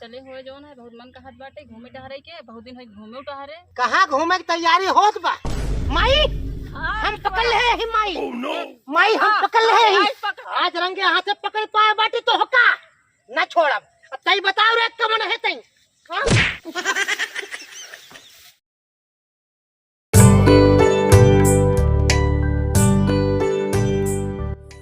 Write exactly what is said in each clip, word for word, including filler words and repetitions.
चले होए जौन है, बहुत मन कहत बाटे घूमे टहरे के, बहुत दिन होई घूमे टहरे। कहाँ घूमे के तैयारी होत बा? माई, हाँ, हम पकड़ ले ही माई। माई, हम हाँ, पकड़ ले ही। आज पकड़। आज रंगे हाथे पकड़ पाए बाटे तो होका ना छोड़ब। अब तई बताओ रे, कमन है तई? हाँ?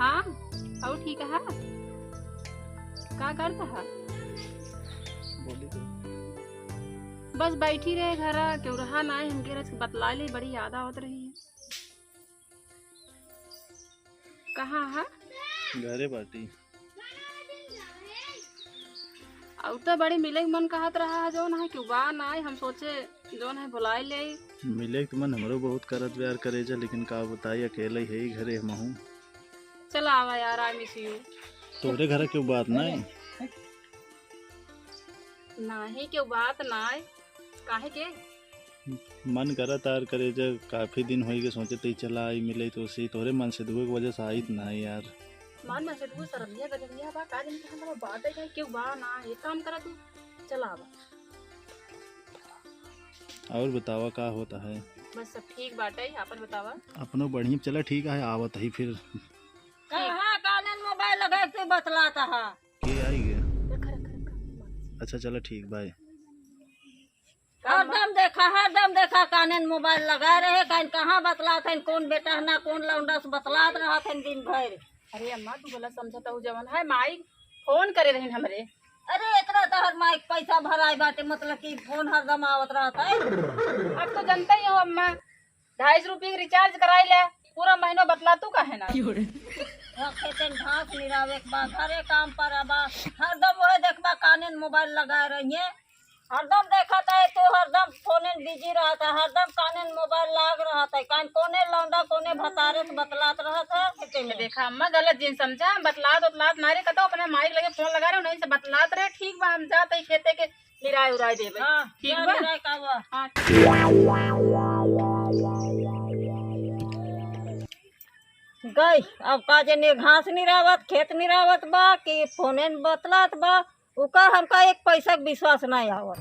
हाँ, और ठीक है? का करत है? बोली तो। बस बैठी रहे घरा, केहू रहा नाई, हमके रच के बतला ले, बड़ी याद आवत रही है। कहाँ है? घरे बाटी। और तो बड़ी मिले के मन कहत रहा है, जौन है केहू बा नाई, हम सोचे जौन है बुलाए ले। मिले के मन हमरो बहुत करत बा यार करेजा, लेकिन का बताई, अकेले ही है घरे हमहू। चला आवा यार, I miss you। तोरे घरे केहू बात नाई? नाही, केहू बात नाई। काहे के? मन करत यार करेजा, काफी दिन होई के सोचे तई चला आई मिले तो सी, तोरे मन से दुए के वजह से आइत नाई यार। मन में से दुए सरमिया गजमिया बा, का जानी कि हमरा बाटे जाए, केहू बा ना, एक काम करा तू, चला आवा। और बतावा का होत है? बस सब ठीक बाटे, आपन बतावा। अपनो बढ़िया, चला ठीक है, आवत ही फिर। कहाँ कानन मोबाइल लगा के बतलात है? के आई गया? रखा, रखा, रखा। अच्छा चला ठीक, बाय। हरदम देखा, हरदम देखा कानन मोबाइल लगा रहे, कान कहाँ बतलात है, कौन बेटा है ना कौन लौंडा से बतलात रहत है दिन भर। अरे अम्मा, तू गलत समझत हऊ, जवन है माई फोन करे रहिन हमरे। अरे, इतना तहर माई के पैसा भराए बाटे, मतलब कि फोन हरदम आवत रहत है। अब तो जनते ही हो अम्मा, ढाई सौ रुपये के रिचार्ज कराई ले, पूरा महीनो बतला तू काहे ना? रखे तेन घास निरावे के बा, घरे काम पर बा, हरदम वहे देखबा काने न मोबाइल लगा रही है। हरदम देखत है तू, हरदम फोने में बिजी रहत है, हरदम काने में मोबाइल लाग रहत है। कान कोने लौंडा, कोने भतारे से बतलात रहत है, खेते में। देखा अम्मा, गलत जिन समझा, हम बतलात उतलात ना रहे, कतो अपने माई के लगे फोन लगा रहे, उन्हीं से बतलात रहे। ठीक बा, हम जात है खेते के निराय उराय देबे। हाँ, ठीक जा बा? निराय का बा? हाँ। गई, अब का जने घास निरावत, खेत निरावत बा कि फोने में बतलात बा, ओकर हमका एक पैसा के विश्वास नाहीं आवत।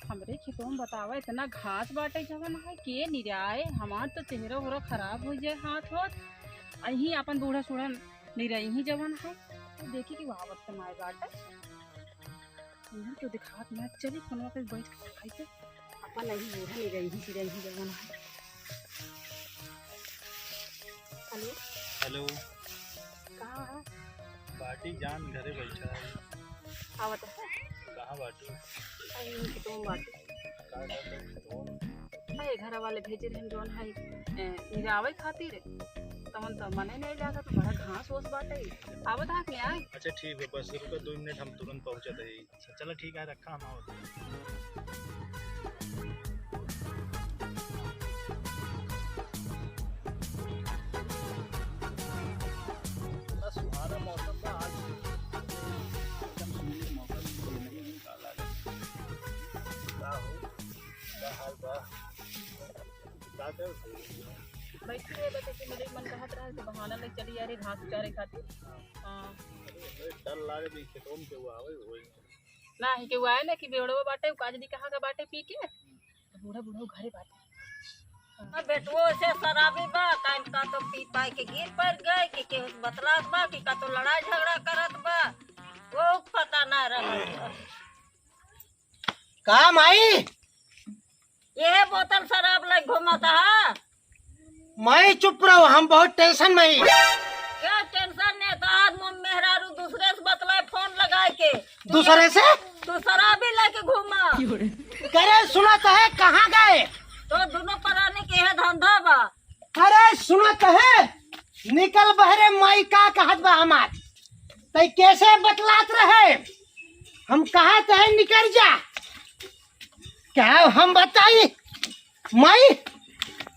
हमरे खेतों में बतावा, इतना घास बाटे जवन है, के निराए, हमार तो चेहरा ओहरा खराब होइ जाए हाथ होत। अही अपन बूढ़ा सूढ़ा निरही जवन है, तो देखी कि वो आवत त नाय बाटे। उन्हन के दिखात ना, चली फोनवा पे बैठ के उठाई के, अपन अही बूढ़ा निरही सिरही जवन है। हेलो। हेलो। कहाँ है? बाटी जान घरे बैठा है। आवत है? कहाँ बाटी? अरे, इनकी तो बाटी। का करत है फोन? अरे, घर वाले भेजे रहन जौन है, ए, निरावे खातिर। तवन त मने नहीं लागत, बड़ा घास ओस बाटे। आवत है कि नहीं आए? अच्छा ठीक है, बस रुको दो मिनट, हम तुरंत पहुँचत है। अच्छा, चलो ठीक है, रखा हम आवत। बड़ा सुहाना मौसम बा आज, एकदम सुंदर मौसम, ये नहीं का लागत। का हो, का हाल बा? का कर? बैठी है, बस ऐसे मेरे मन कहत रहा कि बहाना ले चली आ रही घास उचारे खातिर। हाँ। अरे, डर लागे भी खेतों में केहू आवे होई। नाही, केहू आए ना कि बेवड़वा बाटे, उ काजनी कहाँ का बाटे पी के, तो बूढ़ा बूढ़ा घरे बाटे। अब बेटवो से शराबी बा, कान का तो पी पाए के गिर पड़ गए कि केहू से बतलात बा कि का तो लड़ाई झगड़ा करत बा, वो पता ना रहत बा। का माई? यह बोतल शराब लइ घूमत हा? माई चुप रहो, हम बहुत टेंशन में ही। क्या टेंशन ने? तो आज मुम मेहरारू दूसरे से बतलाए फोन लगाए के। दूसरे से? तू शराबी लेके घूमा। करे सुनत है, कहाँ गए? तो दोनों परानी के है धंधा बा। अरे सुनत है, निकल बहरे, माई का कहत बा हमार। तै कैसे बतलात रहे? हम कहत है निकल जा। क्या हम बताई? माई,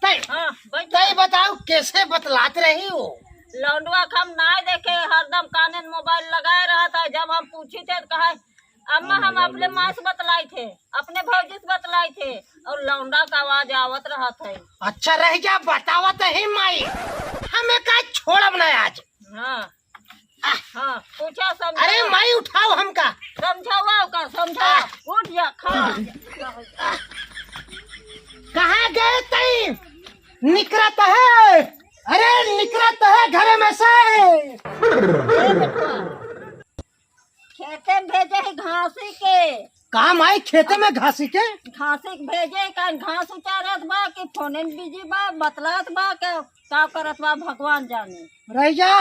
तै, हाँ, बैठ। तै बताओ कैसे बतलात रही हो? लौंडवा के हम नाय देखे, हरदम काने में मोबाइल लगाए रहत है। जब हम पूछी थे तो कहे, "अम्मा, हम अपने माँ से बतलाई थे, अपने भौजी से बतलाई थे।" और लौंडा का आवाज आवत रहत है। अच्छा रह जा, बतावत ही माई, हमें का छोड़ब ना आज। हाँ। हाँ, पूछा, समझावा। अरे माई, उठाओ हमका। समझावा ओका, समझावा। आह। उठ जा, खड़ा हो जा। कहाँ गए तई? निकरत है। अरे निकरत है घर में से। खेते में भेजे है घासी के। का माई, खेते में घासी के? घासी के भेजे, कान घास उचारत बा कि फोने में बिजी बा, बतलात बा कि का करत बा, भगवान जाने। रह जा,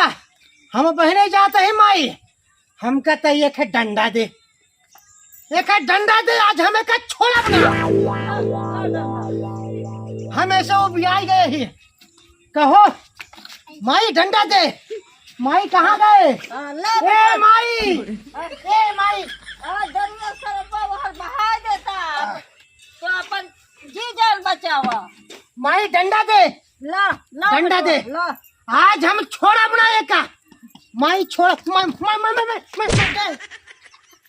हम बहिने जात ही माई, हमका त एक डंडा दे, एक डंडा दे, आज हम एका छोड़ब ना। हम ऐसे उबियाई गए ही। कहो, माई डंडा दे। माई कहाँ गए? हाँ, ला ए बेटा। माई, ए माई। हाँ, दरुआ सरपा बाहर बहा देता। तो अपन जी जान बचावा। माई डंडा दे। ला, ला डंडा बेटवा, दे। ला। आज हम छोड़ब ना एका। माई छोड़, माई, माई, माई, माई, माई, माई, माई,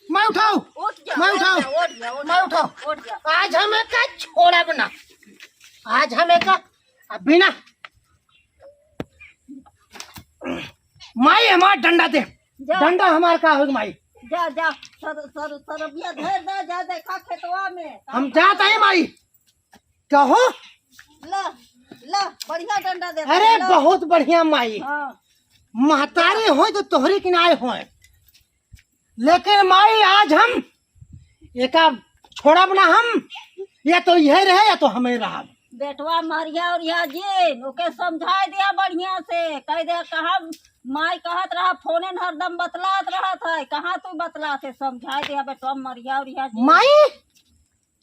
माई उठाओ। उठ जा, माई उठ उठाओ। जा, उठ जा, उठ माई जा, उठाओ। उठ जा। आज हम एका छोड़ब ना। आज हम एका अभी ना। माई हमार डंडा दे। जा। डंडा हमार का होई माई? जा, जा, सर, सर, सरबिया धर दे, जा देखा खेतवा में। हम जात है माई। कहो? ला, ला, बढ़िया डंडा दे, अरे ला। बहुत बढ़िया माई। हाँ। महतारी होय तो तोहरे किनारे होय, लेकिन माई आज हम एका छोड़ब ना हम, या तो यही रहे या तो हमें रहब। बेटवा मरिया और या जिन, ओके समझाए दिया बढ़िया से, कह दे कहा माई कहत रहा फोने न हरदम बतलात रहत है, कहाँ तू बतलात है, समझाए दिया बेटवा मरिया और या जिन। माई,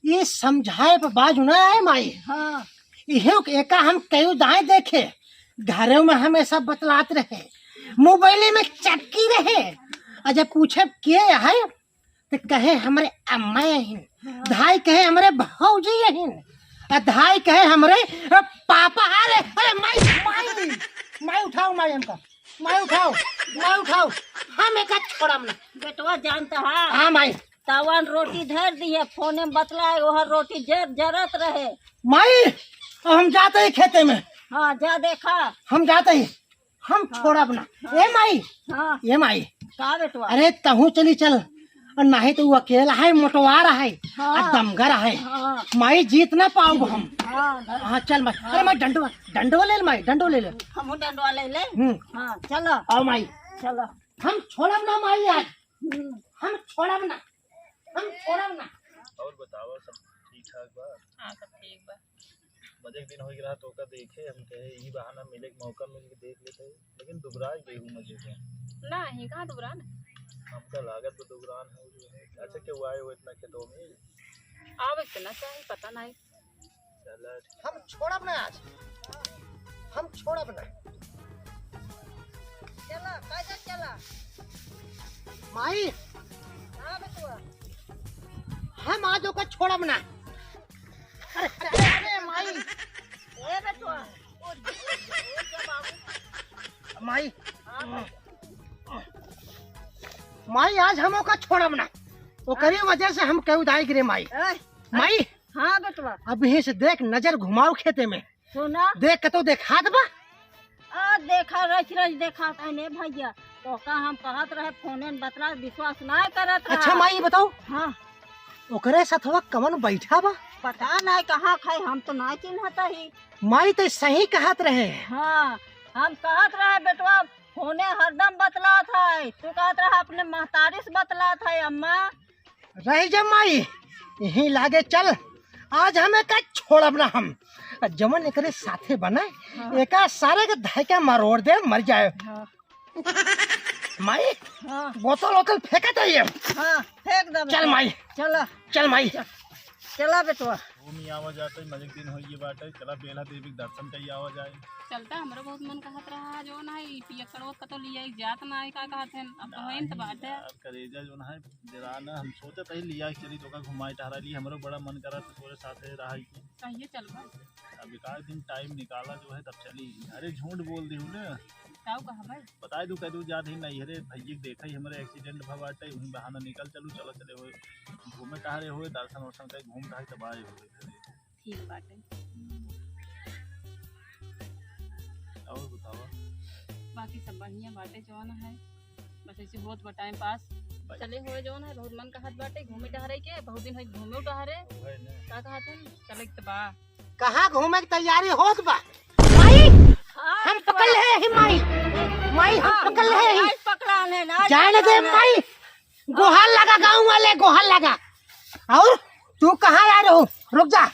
ये समझाए पे बाजू ना आए माई। हाँ। इहे एका हम कई दाएं देखे, घरों में हमेशा बतलात रहे, मोबाइल में चपकी रहे, और जब पूछे के है तो कहे हमरे अम्मा अहिन, हाँ। धाई कहे हमरे भौजी अहिन, आ धाई कहे हमरे पापा। अरे, अरे माई, माई, माई उठाओ, माई हमका, माई उठाओ, माई उठाओ, हम एका छोड़ब ना। बेटवा जानता है? हाँ माई। तवन रोटी धर दिए, फोने में बतलाए, वह रोटी जर, जरत रहे। माई, हम जाते ही खेते में। हाँ, जा देखा। हम जाते ही। हम हाँ। छोड़ब ना। हाँ। ए माई, हाँ। ए माई। का बेटवा? अरे तहू चली चल, और नहीं तो वो अकेला है, मोटवार है, हाँ। और दमगर है। हाँ। माई जीत ना पाउब हम। हाँ, धर। हाँ, चल माई। हाँ। अरे माई डंडवा, डंडवा ले ले माई, डंडवा ले ले। हमहू डंडवा ले ले। हम्म। हाँ, चलो। आओ माई। चलो। हम छोड़ब ना माई आज। हम्म। हम छोड़ब ना, हम छोड़ब ना। और बतावा, सब ठीक ठाक बा? हाँ, सब ठीक बा। मजे के दिन होइ रहा तो ओका देखे, हम कहे ई बहाना मिले के मौका मिल के देख लेते, लेकिन दुबराई गई हूँ मजे के। नहीं, कहाँ दुबरान? हमका लागत तो दुबरान है। अच्छा, केहू आए हो इतना खेतों में? आवे के ना चाही, पता नहीं। चला। हम छोड़ब ना आज, हम छोड़ब ना। चला, कायदा चला। माई। हाँ बेटुआ। हम आज ओका छोड़ब ना। अरे, अरे, अरे, अरे, माई। ए बेटुआ। माई। हाँ बेटुआ। माई, आज हम ओका छोड़ब ना। ओकरी हाँ। वजह से हम केहू दाई गिरे माई। ए, माई। हाँ बेटवा। अब यहीं से देख, नजर घुमाओ खेते में। सुना। देख, कतो देखात बा? आ, देखा, रच रच देखात है ने भैया। तो का हम कहत रहे, फोने में बतला, विश्वास ना करत रहा। अच्छा माई, ये बताओ। हाँ। ओकरे सथवा कवन बैठा बा? पता नहीं कहाँ खाए, हम तो ना चिन्हत ही। माई तो सही कहत रहे। हाँ, हम कहत रहे बेटवा, फोने हरदम बतलात है। तू कहत रहा अपने महतारी से बतलात है, अम्मा। रह जा माई, यहीं लागे चल, आज हम एका छोड़ब ना हम। जवन एकरे साथे बना, हाँ। एका सारे के धइके मरोड़ दे, मर जाए। हाँ। माई, हाँ। बोतल वोतल फेंकत है ये। हाँ, फेंक दे चल बेटा। माई। चला। चल माई। चल। चला बेटवा। घूमी आवा जाते, मजे के दिन होइए बाटे, चला बेला देवी के दर्शन कई आवा जाए। चलता, हमरो बहुत मन कहत रहा, जो ना है, ई पियक्कड़वा कतो लिया, ई जात ना है, का कहत हैं, अब तो होइन त बाटे। यार, करेजा जो ना है, जरा ना, हम सोचत ही लिया के चली, तोका घुमाई टहरा ली, हमरो बड़ा मन करत तोरे साथे रहा की। कहिए चलबा? एकाध दिन टाइम निकाला जो है, तब चली। अरे, झूठ बोल दी हूँ ना। काऊ कहा भाई? बताई दू, कह दू, जात ही नहीं, अरे भैया, देखा ही हमरे एक्सीडेंट भा बाटे, वहीं बहाना निकल चलू, चलो चले हुए घूमे टहरे हुए, दर्शन वर्शन कहीं घूम टहरे तब आए हुए। ठीक बाटे। और बतावा? बाकी सब बढ़िया बाटे, जौन है, बस ऐसे होत बा टाइम पास। चले हुए जौन है, बहुत मन कहत बाटे घूमे टहरे के, बहुत दिन है घूमे टहरे। वही ना। का कहत हन? चले के त बा। कहाँ घूमे की तैयारी होत बा? माई, हाँ, हम पकड़ ले ही माई। माई, हम हाँ, पकड़ ले ही। आज पकड़ा है ना, आज जाए न दे पकड़ा है। माई। गोहार लगा गाँव वाले, गोहार लगा। और तू कहाँ आ रहे हो? रुक जा।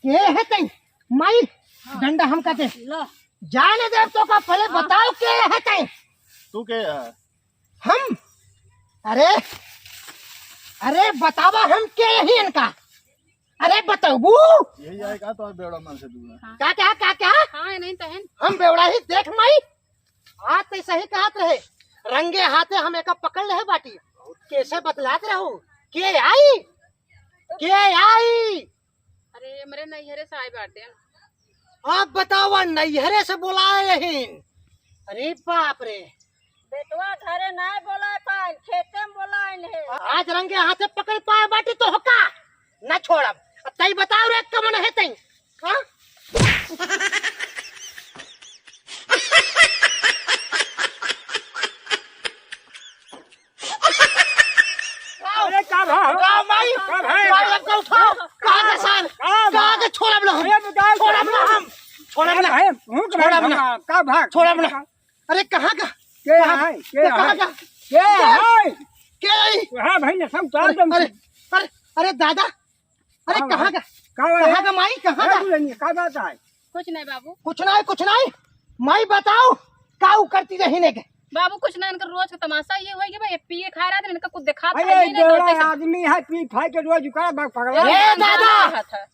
के है तई? माई, हाँ। डंडा हमका दे। लो। जाने दे तो का, पहले हाँ। बताओ के है तई? तू के है? हम? अरे, अरे बतावा हम के ही इनका? अरे बताबू। यही आए का तो बेवड़ा मन से दूर है। हाँ। का, क्या, क्या, क्या? हाँ, नहीं तो है। हम बेवड़ा ही देख माई। आज तो सही कहत रहे, रंगे हाथे हम एका पकड़ ले बाटी। कैसे बतलात रहू? के आई? के आई? अरे, हमरे नैहरे से आए बाटे। आप बतावा, नैहरे से बोलाए रहीन। अरे बाप रे। बेटवा घरे ना बोलाए पाइन, खेते में बोलाइन है। आज रंगे हाथे पकड़ पाए बाटी तो होका ना छोड़ब। अब तई बताओ रे, कमन है तई? हाँ? अरे का भा? का भाई? का भाई? भाई, हमका उठाओ। कहाँ के सर? का भा? कहाँ के? छोड़ब ना हम। अरे बताओ। छोड़ब ना हम। छोड़ब ना। अरे भाई, भूख छोड़ब ना। लगा, का भा? छोड़ब ना। अरे कहाँ का? के कहाँ? है? के के कहाँ है? का? के है? के आई? हाँ भाई, ने सब उतार अरे, दम। अरे, अरे, अरे दादा, अरे हाँ कहाँ भाई। का? का है? कहाँ का माई, कहाँ का का? दुल्हनिया, का बात है? कुछ नहीं बाबू। कुछ नहीं, कुछ नहीं। माई बताओ, का उ करती रही ने के? बाबू कुछ नहीं, इनका रोज का तमाशा ये होई कि भाई पिए खाए रहत, इनका कुछ दिखात अरे है ही नहीं, देवड़ा करते सब। आदमी है, पी खाए के रोज का बा पगला। ए एकदम दादा! बात है।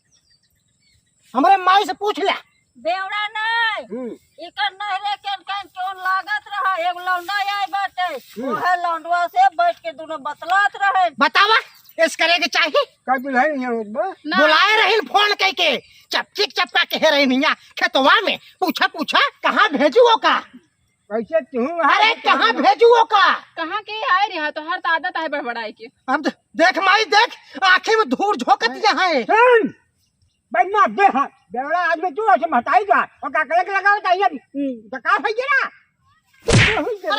हमरे माई से पूछ ले। देवड़ा नहीं, हम्म। इकर नहरे के कन कौन लागत रहा, एगो लौंडा आई बाटे, हम्म। ओहे लौंडवा से बैठ के दोनों बतलात रहे। बतावा, इस करे के चाही? का दुल्हन यहाँ होत बा? ना। बोलाए रहिन फोन कइके, चपचिक चपका कहे रहिन हियाँ खेतवा में, पूछा, पूछा, कहाँ भेजू ओका? कैसे तू अरे, कहाँ भेजू ओका? कहाँ के आए रहा, तोहर तो आदत है बड़बड़ाए के। अब दे-, देख माई, देख, आँखी में धूर झोंकत यहाँ है। सुन, बदमाश दे हाथ, बेवड़ा आदमी तू ऐसे महताई जा, और का कलक लगाओ तो ये, हम्म, तो का है ये ना? ये हुई गया।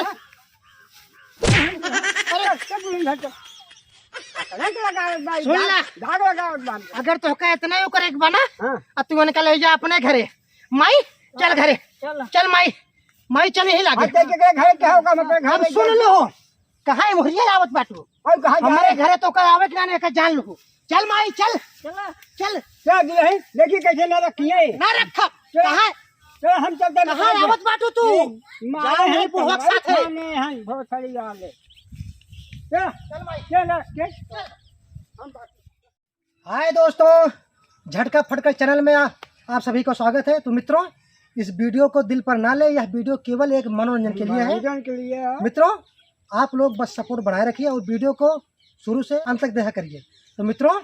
अरे, सब नहीं है तो। कलक लगाओ भाई, सुन दाग, ले। दाग लगाओ भाई। अगर तोहका इतना ही ओकर एक बना, हाँ। आ तू उनका ले जा अपने घरे। माई, चल घरे। चल। चल माई, माई चल यही लागे। अब देख के घरे क्या होगा, मतलब घर अब में सुन क्या? लो, कहाँ है मोहरिया आवत बाटू? और कहाँ जा हमरे रहे? घरे तो का आवे के ना, एका जान लहू। चल माई, चल। चला। चल। चल दुल्हन, देखी कैसे ना रखिए। ना रखब। चल। कहाँ? चल, हम चलते हैं कहाँ दुकान पे। आवत बाटू तू? ये मारे जाओ हैं मेरे बुढ़वा के कमरे साथ है। खाने हैं, बहुत सारी याद है। चल। चल माई। चल, चल। चल। हम बात हाय दोस्तों, झटका फटका चैनल में आ-, आप सभी को स्वागत है। तो मित्रों, इस वीडियो को दिल पर ना ले, यह वीडियो केवल एक मनोरंजन के लिए है। मनोरंजन के लिए है। मित्रों, आप लोग बस सपोर्ट बढ़ाए रखिए और वीडियो को शुरू से अंत तक देखा करिए। तो मित्रों,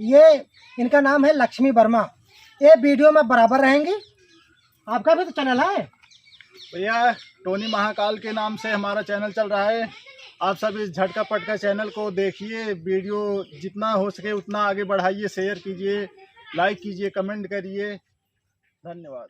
ये इनका नाम है लक्ष्मी वर्मा। ये वीडियो में बराबर रहेंगी। आपका भी तो चैनल है। भैया, टोनी महाकाल के नाम से हमारा चैनल चल रहा है। आप सब इस झटका पटका चैनल को देखिए, वीडियो जितना हो सके उतना आगे बढ़ाइए, शेयर कीजिए, लाइक कीजिए, कमेंट करिए। धन्यवाद।